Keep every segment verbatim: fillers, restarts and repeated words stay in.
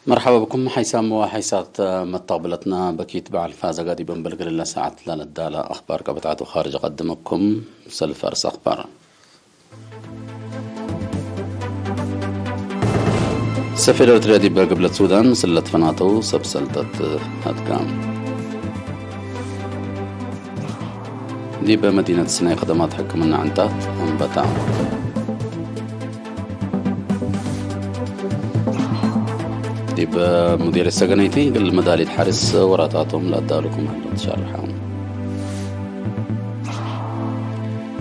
መርሐባ ብኩም ሐይሳም ወሐይሳት መተቅብለትና በኪት በዐል ፋዘጋ ዲብ እምበል እግል እለ ሰዓት ለነዳለ አኽባር ቀበታት ወኻርጅ አቀድመኩም። ሰልፍ አርስ አኽባር። ሰፊር ኤረትርያ ዲበ ግብለት ሱዳን ምስል ለትፈናተው ሰብ ሰልጠት ሀድጋ። ዲበ መዲነት ስናይ ከደማት ሕክምና ዕንታት አንበታ። ዲብ ሙዴርየት ሰገነይቲ እግል መዳሊት ሐርስ ወራታቶም ለአዳሉኩም ሀለው ትሸርሐ።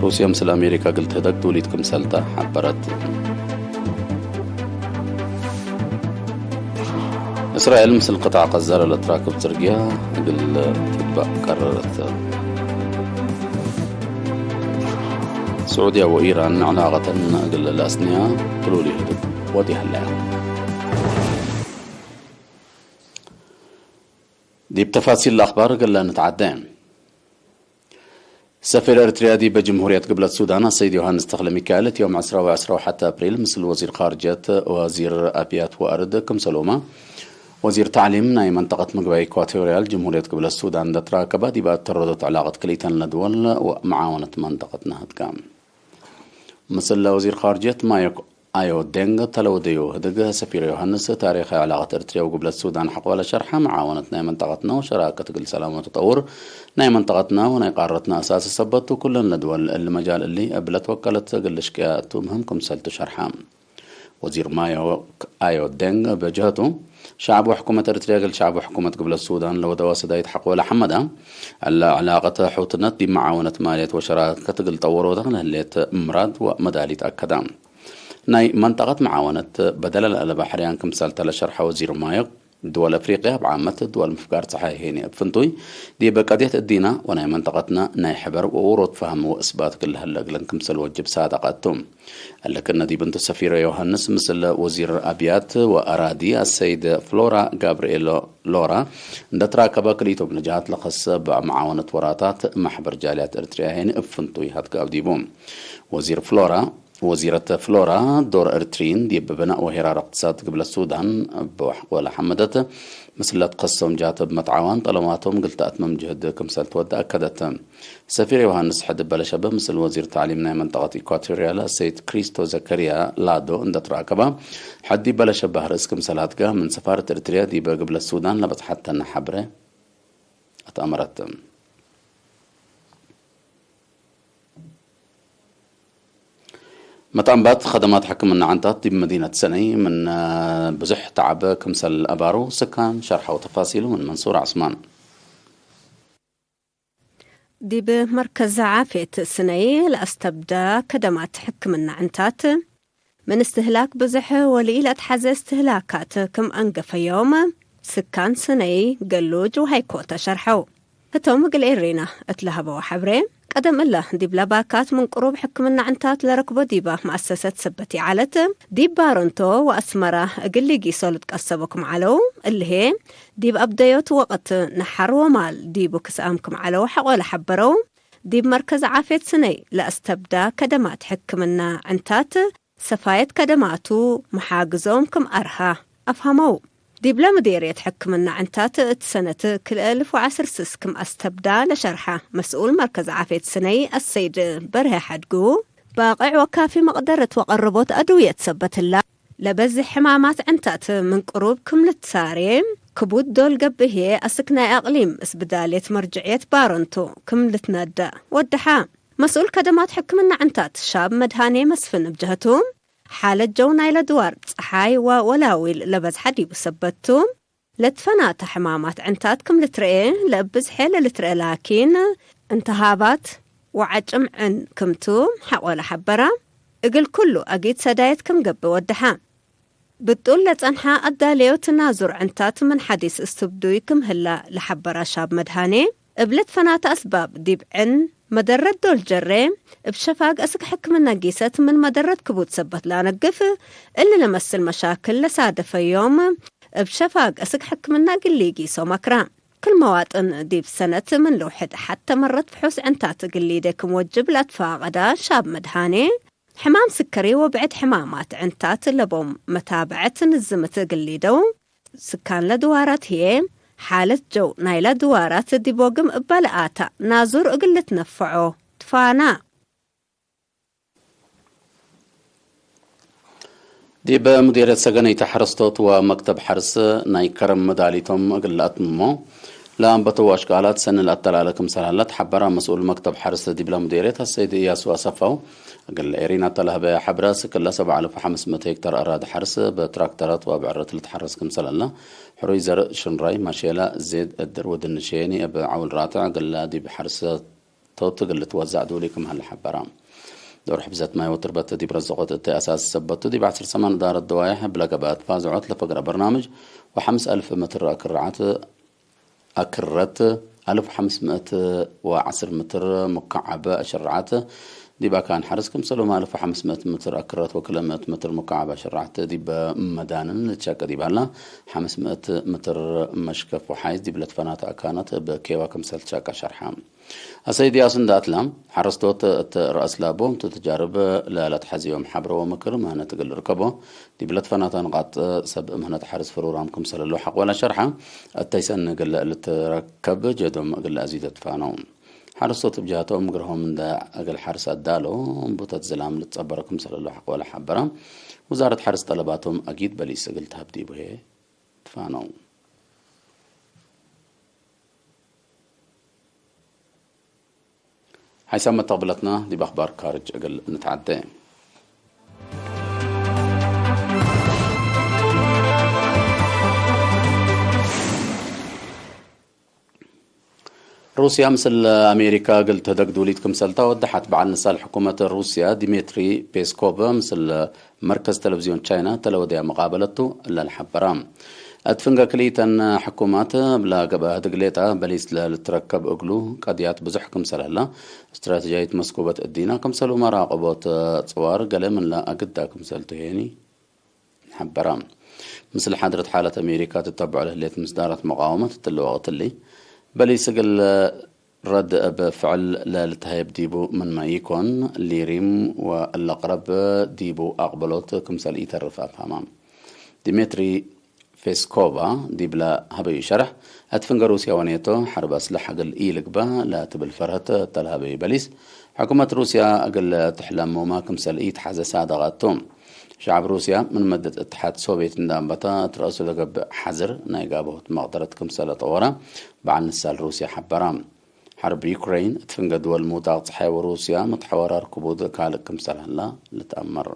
ሩስየ ምስል አሜሪካ እግል ትህደግ ዱሊት ክምሰልተ ሐበረት። እስራኤል ምስል ቅጣዕ ቀዘ ለልትራክብ ጽርግያ እግል ትግባእ ቀረረት። ስዑድያ ወኢራን ዕላቀተን እግል ለአስንያ ትሉል ይህድግ ወድ ይሀለያ። ዲብ ተፋሲል ለአኽባር እግል ንትዓደ። ሰፊር ኤረትርያ ዲበ ጅምሁርየት ግብለት ሱዳን አሰይድ ዮሃንስ ተክለሚካኤል፣ እት ዮም ዕስራ ወዕስራ ወሐተ አፕሪል ምስል ወዚር ካርጀት፣ ወዚር አብያት ወአርድ፣ ክምሰልሁመ ወዚር ተዕሊም ናይ መንጠቀት ምግባይ ኢኳቶርያል ጅምሁርየት ግብለት ሱዳን ለትራከበ ዲብ አተረዶት ዕላቀት ክልኢተን ለድወል ወመዓወነት መንጠቀት ነሀድጋ። ምስል ወዚር ካርጀት ማዮክ አዮ ዴንግ ተለወደዩ ህድግ ሰፊር ዮሃንስ፣ ታሪኻዊ ዕላቀት ኤረትርያ ወግብለት ሱዳን ሐቆለ ሸርሐ፣ መዓወነት ናይ መንጠቀትነ ወሸራከት እግል ሰላም ወተጠውር ናይ መንጠቀትነ ወናይ ቃረትነ አሳሲ ሰበት ቱ፣ ኩለን ለድወል እሊ መጃል እሊ እብ ለትወከለት እግል ልሽቅያ እቱ ምህም ክምሰል ቱ ሸርሐ። ወዚር ማዮክ አዮ ዴንግ እብ ጀሀቱ፣ ሸዐብ ወሕኩመት ኤረትርያ እግል ሸዐብ ወሕኩመት ግብለት ሱዳን ለወደወ ሰዳይት ሐቆለ ሐመደ፣ እለ ዕላቀት ሑትነት ዲብ መዓወነት ማልየት ወሸራከት እግል ጠወሮተ ለህሌት ምራድ ወመዳሊት አከደ። ናይ መንጠቀት መዓወነት በደለ ለአለበ ሕርያን ክምሰልተ ለሸርሐ ወዚር ማዮክ፣ ድወል አፍሪቅያ እብ ዓመት፣ ድወል ምፍጋር ጸሓይ ሄኒ እብ ፍንቱይ፣ ዲበ ቀድየት እዲነ ወናይ መንጠቀትነ ናይ ሕበር ወውሮት ፈህም ወእስባት እግል ለህለ እግለን ክምሰል ወጅብ ሳደቀ ቱ። እሊ ክእነ ዲብ እንቱ ሰፊረ ዮሃንስ ምስል ወዚር አብያት ወአራዲ አሰይድ ፍሎራ ጋብርኤል ሎራ እንደ ትራከበ፣ ክልኢቶም ለጀሃት ለከሰ በመዓወነት ወራታት ማሕበር ጃልያት ኤረትርያ ሄኒ እብ ፍንቱይ ሀትጋብ ዲቡ። ወዚር ፍሎራ ወዚረት ፍሎራ፣ ዶር ኤረትርዪን ዲብ ብናእ ወሄራር እቅትሳድ ግብለት ሱዳን እብ ወሐቆለ ሐመደት፣ ምስል ለትከሰም ጃት እብ መትዓዋን ጠለባቶም እግል ተአትምም ጅህድ ክምሰል ትወደ አከደት። ሰፊር ዮሃንስ ሕድ በለሸበ ምስል ወዚር ተዕሊም ናይ መንጠቀት ኢኳቶርያል አሰይድ ክሪስቶ ዘከርያ ላዶ እንደ ትራከበ፣ ሕድ በለሸበ ሐርስ ክምሰል ሀድጋ ምን ሰፋረት ኤረትርያ ዲበ ግብለት ሱዳን ለበጽሐተነ ሐብሬ አትአመረት። መትአንባት ከደማት ሕክምና ዕንታት ዲብ መዲነት ሰነይ ምን ብዙሕ ተዐብ ክምሰል አባሩ ስካን ሸርሐው። ተፋሲሉ ምን መንሱር ዐስማን። ዲብ መርከዝ ዓፍየት ስነይ ለአስተብዳ ከደማት ሕክምና ዕንታት፣ ምን እስትህላክ ብዝሕ ወለኢለአትሐዜ እስትህላካት ክም አንገፈዮም፣ ስካን ስነይ፣ ገሉጅ ወሀይኮተ ሸርሐው። ህቶም እግል ኤሬና እት ለሀበው ሐብሬ፣ ቀደም እለ ዲብለ ባካት ምን ቅሩብ ሕክምና ዕንታት ለረክቦ ዲበ መአሰሰት ሰበት ይዐለት፣ ዲብ ባረንቶ ወአስመረ እግል ሊጊሶ ልትቀሰቦ ክም ዐለው፣ እሊ ህዬ ዲብ አብደዮት ወቅት ነሐር ወማል ዲቡ ክስአም ክም ዐለው ሐቆለ ሐበረው። ዲብ መርከዝ ዓፍየት ስነይ ለአስተብዳ ከደማት ሕክምና ዕንታት፣ ሰፋየት ከደማቱ መሓግዞም ክም አርሃ አፍሀመው። ዲብለ ምዴርየት ሕክምና ዕንታት እት ሰነት ክልኤ እልፍ ወዐስር ስስ ክም አስተብዳ ለሸርሐ መስኡል መርከዝ ዓፍየት ስነይ አሰይድ በርሀ ሐድጉ፣ ባቅዕ ወካፊ መቅደረት ወቀርቦት አድውየት ሰበት እላ፣ ለበዝሕ ሕማማት ዕንታት ምን ቅሩብ ክም ልትሳሬ፣ ክቡድ ዶል ገብእ ህዬ አስክ ናይ አቅሊም እስብዳልየት መርጅዕየት ባረንቶ ክም ልትነደእ ወደሐ። መስኡል ከደማት ሕክምና ዕንታት ሻብ መድሃኔ መስፍን እብ ጀህቱ፣ ሓለት ጀው ናይለ ድዋር ጸሓይ ወወላዊል ለበዝሐ ዲቡ ሰበት ቱ፣ ለትፈናተ ሕማማት ዕንታት ክም ልትረኤ፣ ለእብ ብዝሐ ለልትረኤ ላኪን፣ እንተሃባት ወዐጭም ዕን ክምቱ ሐቆለ ሐበረ። እግል ኩሉ አጊድ ሰዳየት ክም ገብእ ወደሐ። ብጡል ለጸንሐ አዳለዮት ናዙር ዕንታት ምን ሐዲስ እስትብዱይ ክም ህላ ለሐበረ ሻብ መድሃኔ፣ እብ ልትፈናተ አስባብ ዲብ ዕን መደረት ዶል ጀሬ፣ እብ ሸፋግ አስክ ሕክምነ ጊሰት ምን መደረት ክቡድ ሰበት ለአነግፍ፣ እሊ ለመስል መሻክል ለሳደፈዮም እብ ሸፋግ አስክ ሕክምነ እግል ሊጊሶ መክረ። ክል መዋጥን ዲብ ሰነት ምን ልውሕድ ሐተ መረት ፍሑስ ዕንታት እግል ሊዴ ክም ወጅብ ለአትፋቀደ ሻብ መድሃኔ፣ ሕማም ስከሪ ወብዕድ ሕማማት ዕንታት ለቦም መታብዐት ንዝምት እግል ሊደው፣ ስካን ለድዋራት ህዬ፣ ሓለት ጀው ናይለ ድዋራት ዲብ ወግም እበ ለኣታ ናዙር እግል ልትነፈዖ ትፋና። ዲብ ሙዲርየት ሰገነይት ሐረስቶት ወመክተብ ሐርስ ናይ ከረም መዳሊቶም እግል ለአትምሞ ለአንበተው አሽቃላት ሰኒ ለአተላለ ክምሰል ሀለ ተሐበረ። መስኡል መክተብ ሐርስ ዲብለ ሙዲርየት አሰይድ እያሱ አሰፋው እግል ኤሪና ተለህበ ሐብረ፣ ስክለ ሰብዓ አልፍ ወሐምስ ምእት ሄክታር አራዲ ሐርስ በትራክተራት ወብዕረት ልትሐረስ ክምሰል ሀለ፣ ሕሩይ ዘርእ፣ ሽንራይ፣ ማሼላ፣ ዜድ፣ እድር ወድንሼኒ እብ ዐውል ራትዕ እግለ ዲብ ሐርስ ቶት እግል ልትወዛዕ ዱሊ ክም ሀለ ሐበረ። ዶር ሕፍዘት ማይ ወትርበት ዲብ ረዘቆት እተ አሳስ ሰበቱ፣ ዲብ ዐስር ሰማን እዳረት ደዋየሕ እብ ለገብአት ባዝዖት ለፈግረ በርናምጅ ወሐምስ አልፍ ምትር አክርዓት አክረት፣ አልፍ ወሐምስ ምእት ወዐስር ምትር ሙካዓብ አሸርዓት፣ ዲብ አካን ሐርስ ክምሰሎም አልፍ ወሐምስ ምእት ምትር አክረት ወክለ ምእት ምትር ሙካዓብ አሸርዓት፣ ዲብ መዳንን ልትሸቀ ዲብ ሀላ ሐምስ ምእት ምትር መሽከፍ ወሓይዝ ዲብ ለትፈናተ አካናት እብ ኬዋ ክምሰል ትሸቀ ሸርሐ። አሰይድ ያሱ እንደ አትላም፣ ሐረስቶት እት ረአስ ላቦም ቱ ተጃርብ ለለትሐዝዮም ሐብረ ወምክር ምህነት እግል ልርከቦ፣ ዲብ ለትፈናተ ንቃጥ ሰብ ምህነት ሐርስ ፍሩራም ክምሰል እሉ ሐቆለ ሸርሐ፣ እተይ ሰኒ እግል ልትረከብ ጀዶም እግል ለአዚደ ትፋነው። ሐረስቶት እብ ጀሀቶም ግርሆም እንደ እግል ሐርስ አዳሎ፣ እንቡተት ዝላም ልትጸበረ ክምሰል እሉ ሐቆለ ሐበረ። ውዛረት ሐርስ ጠለባቶም አጊድ በሊስ እግል ተሀብ ዲቡ ህዬ ትፋነው። ሓይሳም መተቅብለትና ዲብ አኽባር ካርጅ እግል ንትዓዴ። ሩስያ ምስል አሜሪካ እግል ትህደግ ዱሊት ክምሰልታ ወደሐት። በዐል ንሳል ሕኩመት ሩስያ ዲሜትሪ ፔስኮቭ ምስል መርከዝ ተለቪዝዮን ቻይና ተለወደያ መቃበለቱ እለ ለሐበራ። እት ፍንገ ክልኢተን ሕኩማት እብ ለገብአ ህድግ ሌጠ በሊስ ለልትረከብ እግሉ ቀድያት ብዙሕ ክምሰል ህለ፣ እስትራተጅያይት መስኩበት እዲና ክምሰሉ መራቅቦት ጽዋር ገሌ ምንለ አግዳ ክምሰል ቱ ሄኒ ሐበረ። ምስል ሓድረት ሓለት አሜሪካ ትተብዖ ለህሌት ምስዳራት መቃወመት እትለ ወቅት እሊ፣ በሊስ እግል ረድ እብ ፍዕል ለልትሀየብ ዲቡ ምንመ ኢኮን፣ ሊሪም ወእለ ቅረብ ዲቡ አቅበሎት ክምሰል ኢተርፍ አፍሀመ። ዲሜትሪ ፌስኮቫ ዲብለ ሀበዩ ሸርሕ፣ እት ፍንገ ሩስያ ወኔቶ ሐርብ አስለሐ እግል ኢልግበእ ለትብል ፈርህት እተ ለሀበዩ በሊስ፣ ሕኩመት ሩስያ እግል ትሕለሞመ ክምሰል ኢትሐዘ ሳደቀ ቱ። ሸዐብ ሩስያ ምን መደት እትሓድ ሶቭየት እንደ አንበተ እት ረአሱ ለገብእ ሐዝር ናይ ጋብሆት መቅደረት ክምሰል ለጠወረ በዐል ንሳል ሩስያ ሐበረ። ሐርብ ዩክሬን እት ፍንገ ድወል ምውዳቅ ጸሓይ ወሩስያ መትሐወራር ክቡድ ካልእ ክምሰል ሀላ ልትአመር።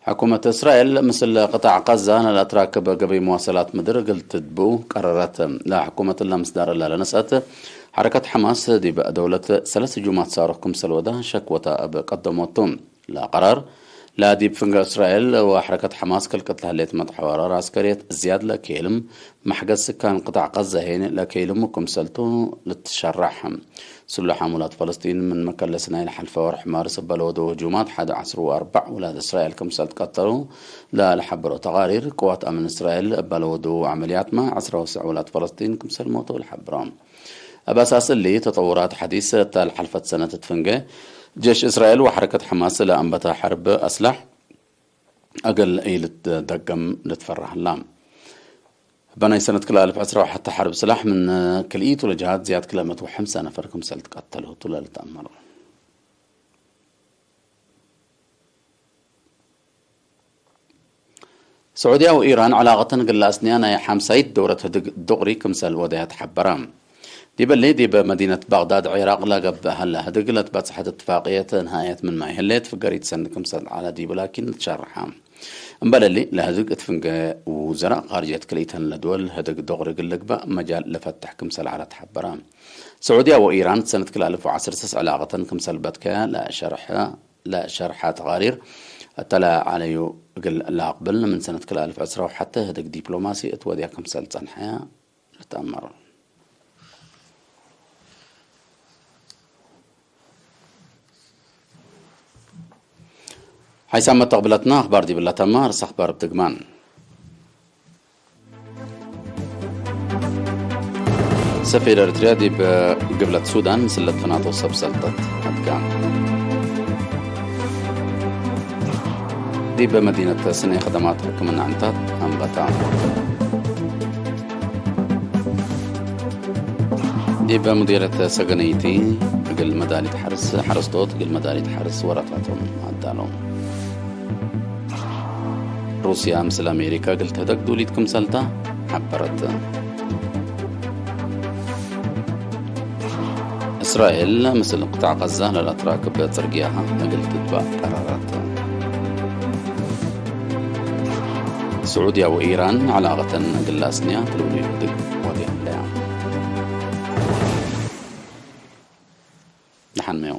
ሕኩመት እስራኤል ምስል ቅጣዕ ቀዛ ለልአትራክብ ገበይ መዋሰላት ምድር እግል ትድብኡ ቀረረት። ለሕኩመት እለ ምስዳር እለ ለነስአት ሐረከት ሐማስ ዲብ ደውለት ሰለስ ህጁማት ሳሩክ ክምሰል ወዳ ሸክወታ እብ ቀደሞቱ። ለቀራር ለዲብ ፍንገ እስራኤል ወሐረከት ሐማስ ክልቅት ለህሌት መትሐወራር ዐስከርየት ዝያድ ለኬልም፣ መሕገዝ ስካን ቅጣዕ ቀዛ ሄን ለኬልሙ ክምሰልቱ ልትሸረሕ። ስሉሓም ውላድ ፈለስጢን ምን መከለስ ናይ ለሐልፈ ወርሕ ማርስ እበ ለወደው ህጁማት ሐድ ዐስር ወአርበዕ ውላድ እስራኤል ክምሰል ትቀተሉ ለለሐበሮ ተቃሪር፣ ቅዋት አምን እስራኤል እበ ለወደው ዐመልያትመ ዐስራ ወሰዕ ውላድ ፈለስጢን ክምሰል ሞተው ለሐብሮ። እብ አሳስ እሊ ተጠውራት ሐዲስ እተ ለሐልፈት ሰነት እት ፍንጌ፣ ጄሽ እስራኤል ወሐረከት ሐማስ ለአንበተ ሐርብ አስላሕ እግል ኢልትደገም ልትፈረህ ህላ። እበ ናይ ሰነት ክልኤ አልፍ ዕስራ ወሐተ ሐርብ ስላሕ ምን ክልኢቱ ለጀሃት ዝያድ ክለ ምእት ወሐምሳ ነፈር ክምሰል ትቀተሉ ቱ ለልትአመር። ስዑድያ ወኢራን ዐላቀተን እግል ለአስንያ ናይ ሐምሳይት ደውረት ህድግ ዱቅሪ ክምሰል ወደያት ሐበረ። ዲበሊ ዲብ መዲነት ባግዳድ ዒራቅ ለገብእ ሀለ ህድግ ለትበጽሐት እትፋቅየት ነሃእየት ምንመ ኢህሌት ፍገሪት ሰኒ ክምሰል ዐለ ዲቡ ላኪን ልትሸርሐ። እምበል እሊ ለህድግ እት ፍንጌ ውዘራእ ካርጅየት ክልኢተን ለድወል ህድግ ዶቅሪ እግል ልግበእ መጃል ለፈትሕ ክምሰል ዐለ ተሐበረ። ስዑድያ ወኢራን ሰነት ክልኤ አልፍ ወዐስር ስስ ዕላቀተን ክምሰል በትከያ ለሸርሐ ለሸርሐ ተቃሪር እተ ለዐለዩ እግል ለአቅብል፣ ምን ሰነት ክልኤ አልፍ ዕስራ ወሐተ ህድግ ዲፕሎማሲ እት ወድያ ክምሰል ጸንሐ ልትአመር። ሓይሳም መተቅብለትና አክባር ዲብላ ተማ፣ ርስ አክባር እብ ድግማን። ሰፊር ኤሪትርያ ዲብ ግብለት ሱዳን ምስል ለትፈናተው ሰብ ሰልጠት ሀድጋ። ዲበ መዲነት ሰኔ ከደማት ሕክምና ዕንታት አንበታ። ዲበ ሙዲረት ሰገነይቲ እግል መዳሊት ሐርስ፣ ሐረስቶት እግል መዳሊት ሐርስ ወራታቶም አዳሎም። ሩስያ ምስል አሜሪካ እግል ትህደግ ዱሊት ክምሰልታ ሐበረት። እስራኤል ምስል ቅጣዕ ቀዛ ለለአትራክብ ጽርግያሀ እግል ትትባዕ ቀረረት። ስዑድያ ወኢራን ዐላቀተን እግል ለአስንያ ትልውሊ ህድግ ወዴ ህለያ። ደሐንመዩ።